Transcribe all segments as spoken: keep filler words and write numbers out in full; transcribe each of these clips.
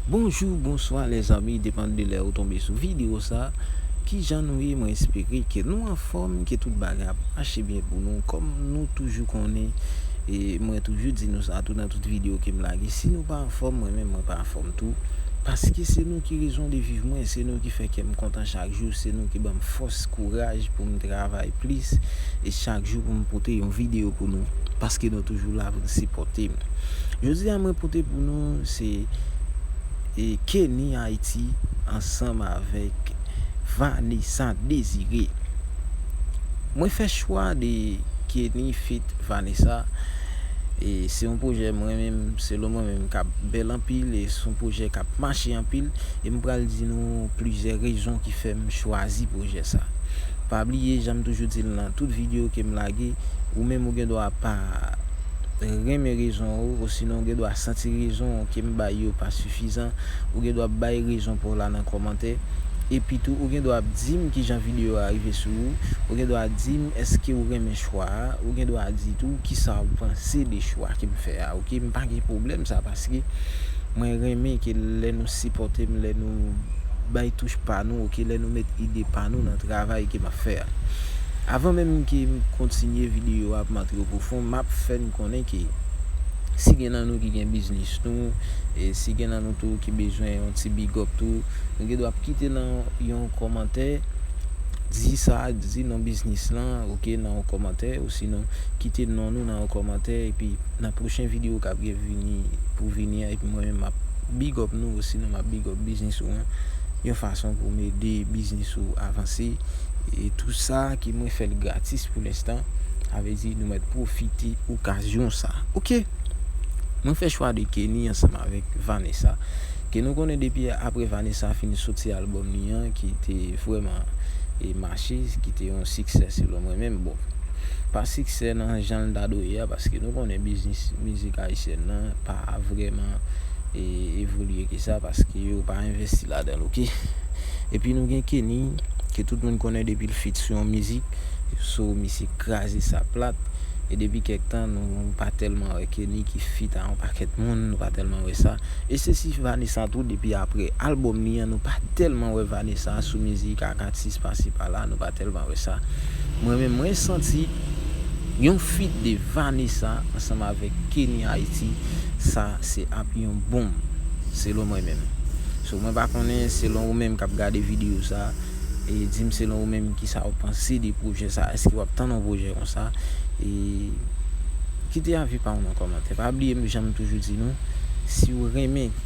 Bonjou, bonswa, lèzanmi, depann de lè ou tonbe sou videyo sa. Kijan nou ye? Mwen espere ke nou anfòm, ke tout bagay ap mache byen pou nou. Kòm nou toujou konnen, e mwen toujou di nou sa tou nan tout videyo ke m lage, si nou pa anfòm, mwen menm mwen pa anfòm tou. Paske se nou ki rezon de viv mwen, se nou ki fè kè m kontan chak jou, se nou ki ban m fòs, kouraj pou m travay plis, e chak jou pou m pote yon videyo pou nou, paske nou toujou la pou n sipòte m. Jodi a mwen pote pou nou se, e, Kenny Haiti ansanm avèk Vanessa Désiré. Mwen fè chwa de Kenny feat Vanessa. E se yon pwojè mwen menm, selon mwen menm, k ap bèl anpil, e se yon pwojè k ap mache anpil. E m pral di nou plizyè rezon ki fè m chwazi pwojè sa. Pa bliye, jan m toujou di l nan tout videyo ke m lage, ou menm ou gen dwa pa renmen rezon ou, osinon ou gen dwa santi rezon ke m bay yo pa sifizan, ou gen dwa bay rezon pa w la nan kòmantè. Epi tou, ou gen dwa ap di m kijan videyo a rive sou ou, ou gen dwa di m èske ou renmen chwa a, ou gen dwa di tou kisa ou panse de chwa ke m fè a, oke? M pa gen pwoblèm sa, paske mwen renmen ke lè nou sipòte m, lè nou bay touch pa nou, oke, lè nou met ide pa nou nan travay ke m ap fè a. Avan menm ke m kontinye videyo a pou m antre o pwofon, m ap fè n konnen ke si gen nan nou ki gen biznis nou, e si gen nan nou tou ki bezwen yon ti big up tou, nou gen dwa ap kite nan yon kòmantè, di sa, di non biznis lan, oke, nan yon kòmantè, osinon kite non nou nan yon kòmantè, epi nan pwochen videyo k ap gen vini, pou vini an, epi mwen menm m ap big up nou, osinon m ap big up biznis ou an, yon fason pou m ede biznis ou avanse. E tou sa ke mwen fè l gratis pou lenstan, sa vle di nou mèt pwofite okazyon sa. Oke. Mwen fè chwa de Kenny ansanm avèk Vanessa. Ke nou konnen depi apre Vanessa fin soti albòm li an, ki te vrèman, e, mache, ki te yon siksè selon mwen menm. Bon, pa siksè nan jan l ta dwe ye a, paske nou konnen biznis mizik ayisyèn nan pa vrèman, e, evolye ke sa, paske yo pa envesti ladan l, oke? Epi nou gen Kenny, ke tout moun konnen depi l feat sou yon mizik, so misye kraze sa plat. E depi kèk tan, nou pa tèlman wè Kenny ki feat a yon pakèt moun, nou pa tèlman wè sa. E se si Vanessa tou, depi apre albòm li an, nou pa tèlman wè Vanessa sou mizik ak atis pasi pala, nou pa tèlman wè sa. Mwen menm, mwen santi yon feat de Vanessa ansanm avèk Kenny Haiti, sa se ap yon bonm, selon mwen menm. So, mwen pa konnen, selon ou menm k ap gade videyo sa, e di m selon ou menm kisa w panse de pwojè sa, èske w ap tann yon pwojè konsa? E kite avi pa w nan kòmantè. Pa bliye, jan m toujou di nou, si w renmen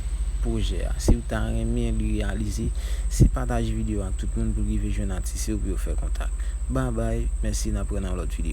pwojè a, si w ta renmen li reyalize, se pataje videyo a ak tout moun pou l rive jwenn atis yo pou yo fè kontak. Babay, mèsi, n ap wè nan lòt videyo.